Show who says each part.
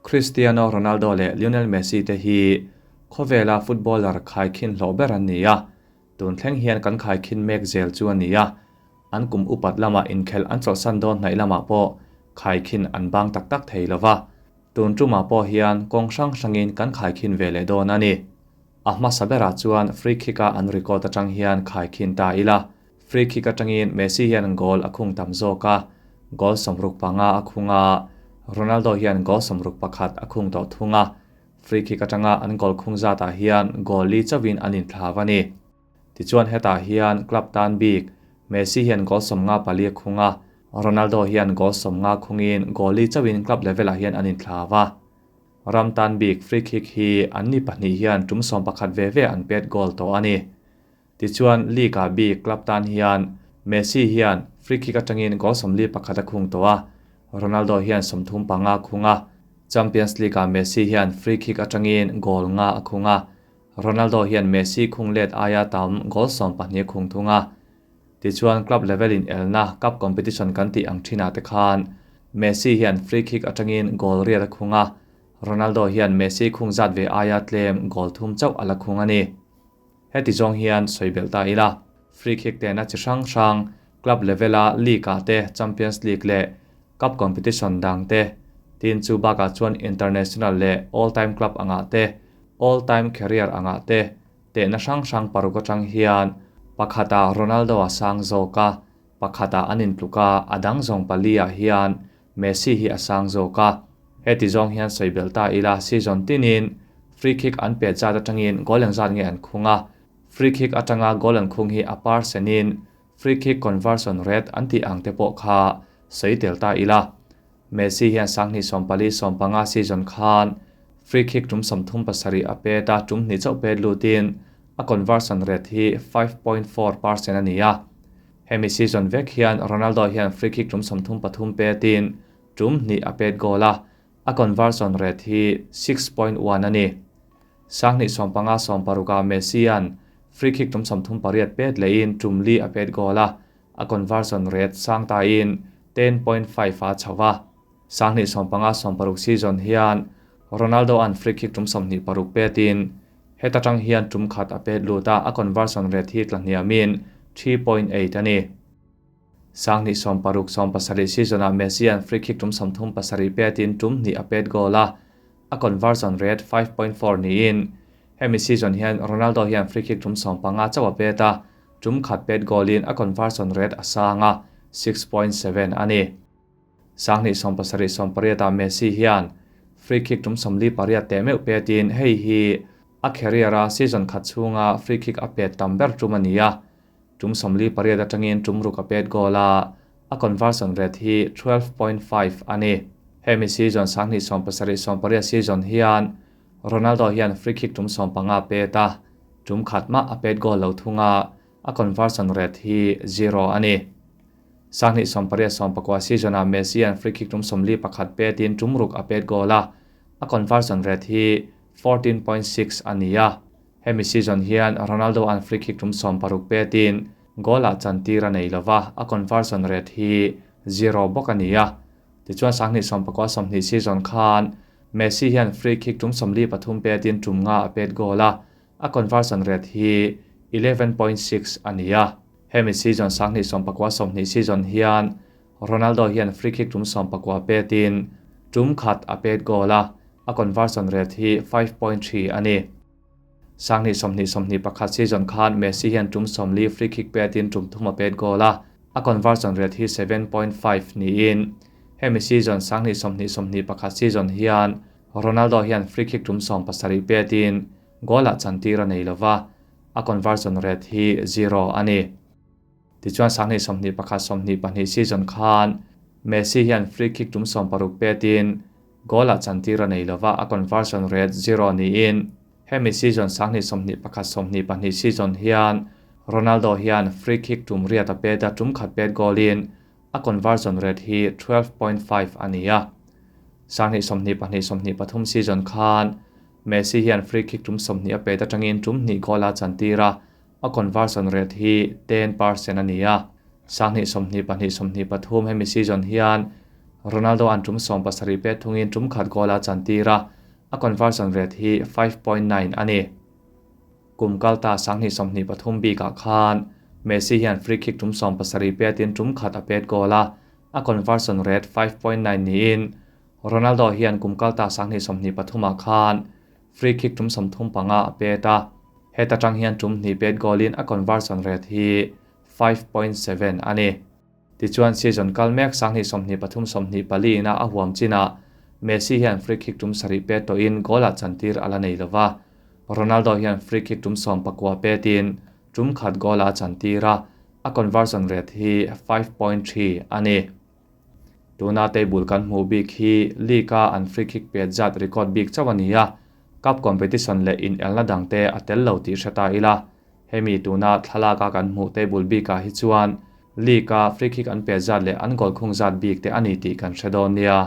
Speaker 1: Cristiano Ronaldo leh Lionel Messi te hi khawvela footballer khaikhin hlawh ber an ni a, tun thleng hian kan khaikhin mek zel chu a ni a, an kum upat lamah inkhelh an chawlhsan dawn hnaih lamah pawh khaikhin an bang tak tak thei lo va, tun tumah pawh hian kawng hrang hrangin kan khaikhin ve leh dawn a ni. A hmasa berah chuan free kick-a an record atang hian khaikhin ta ila, Free kick atangin Messi hian goal a khung tam zawk a, goal 65 a khung a, Ronaldo hian goal 61 a khung tawh thung a, free kick atanga an goal khung zatah hian goal li chauhin an inthlav a ni. Tichuan hetah hian club tan bik Messi hian goal 54 a khung a, Ronaldo hian goal 50 khungin goal li chauhin club level-ah hian an inthlav a. Ram tan bik free kick hi anni pahnih hian tum 11 ve ve an pet goal tawh a ni. Tichuan, League-ah bik club tan hian Messi hian free kick atangin goal 41 a khung tawh a, Ronaldo hian 35 a khung a. Champions League-ah Messi hian free kick atangin goal nga a khung a, Ronaldo hian Messi khung let aia tam goal 12 a khung thung a. Tichuan, club level in elna cup competition kan tih ang thinah te khan Messi hian free kick atangin goal riat a khung a, Ronaldo hian Messi khung zat ve aia tlem goal thum chauh a la khung a ni. Heti zawng hian sawi belh ta ila, free kick tehna chi hrang hrang, club level-a league-ah te, Champions League leh cup competition dang te, tin chu bakah chuan international leh all time club angah te, all time career angah te, tehna hrang hrang paruk atang hian pakhatah Ronaldo a sang zawk a, pakhatah an intluk a, a dang zawng pali-ah hian Messi hi a sang zawk a. Heti zawng hian sawi belh ta ila, season tinin free kick an pet zat atangin goal engzat nge an khung a, free kick atanga goal an khung hi a percent-in free kick conversion rate an tih ang te pawh kha sawi tel ta ila. Messi hian 2014-15 season khan free kick tum 37 a pet a, tum hnih chauh pet lutin a conversion rate hi 5.4% a ni a. Hemi season vek hian Ronaldo hian free kick tum 33 petin tum hnih a pet goal a, a conversion rate hi 6.1 a ni. 2015-16 Messi-a'n free kick tum 38 pet lehin tum li a pet goal a, a conversion rate sang tain 10.5 a chho a. 2015-16 season hian Ronaldo-a'n free kick tum 26 petin heta tang hian tum khat a pet lut a, a conversion rate hi tlahniamin 3.8 a ni. 2016-17 season-ah Messi-a'n free kick tum 37 petin tum hnih a pet goal a, a conversion rate 5.4 niin hemi season hian Ronaldo hian free kick tum 15 chauh a pet a, tum khat pet goal-in a conversion rate a sang a, 6.7 a ni. 2017-18 Messi hian free kick tum 48 teh meuh petin hei hi a career-a season khat chhunga free kick a pet tam ber tum a ni a, tum 48 atangin tum ruk a pet goal a, a conversion rate hi 12.5 a ni. Hemi season 2017-18 season hian Ronaldo hian free kick tum 15 pet a, tum khat mah a pet goal lo thung a, a conversion rate hi 0 a ni. 2018-19 season-ah Messi-a'n free kick tum 41 petin tum ruk a pet goal a, a conversion rate hi 14.6 a ni a. Hemi season hian Ronaldo-a'n free kick tum 16 petin goal-ah chantir a nei lova, a conversion rate hi 0 bawk a ni a. Tichuan 2019-20 season khan Messi hian free kick tum 43 petin tum nga a pet goal a, a conversion rate hi 11.6 a ni a. Hemi season 2019-20 season hian Ronaldo hian free kick tum 19 petin tum khat a pet goal a, a conversion rate hi 5.3 a ni. 2020-21 season khan Messi hian tum 40 free kick petin tum thum a pet goal a, a conversion rate hi 7.5 niin hemi season 2020-21 season hian Ronaldo hian free kick tum 17 petin goal-ah chantir a nei lova, a conversion rate hi 0 a ni. Tichuan 2021-22 season khan Messi hian free kick tum 16 petin goal-ah chantir a nei lova, a conversion rate 0 niin hemi season 2021-22 season hian Ronaldo hian free kick tum riat a pet a, tum khat pet goal-in a conversion rate hi 12.5 a ni a. 2022-23 season khan Messi hian free kick tum 20 a pet atangin tum hnih goal a chantir a, a conversion rate hi 10% a ni a. 2022-23 hemi season hian Ronaldo an tum 70 pet thungin tum khat goal a chantir a, a conversion rate hi 5.9 a ni. Kum kalta 2023 bikah khan Messi hian free kick tum 70 petin tum khat a pet goal a, a conversion rate 5.9 niin Ronaldo hian kum kalta 2023 khan free kick tum 35 a pet a, heta tang hian tum hnih pet goalin a conversion rate hi 5.7 a ni. Tichuan season kal mek 2023-24 na a huam china Messi hian free kick tum 7 pet to in goal a chantir ala nei lova. Ronaldo hian free kick tum 19 petin tum khat goal a chantira, a conversion rate hi 5.3 a ni. Tuna table kan hmu bik hi league a an free kick pet zat record bik chawania cup competition le in elna dangte a tel lo ti hreta ila. Hemi tuna thlalaka kan hmu table bika hi chuan league a free kick an pet zat le an goal khung zat bik te ani ti kan hre dawn nia.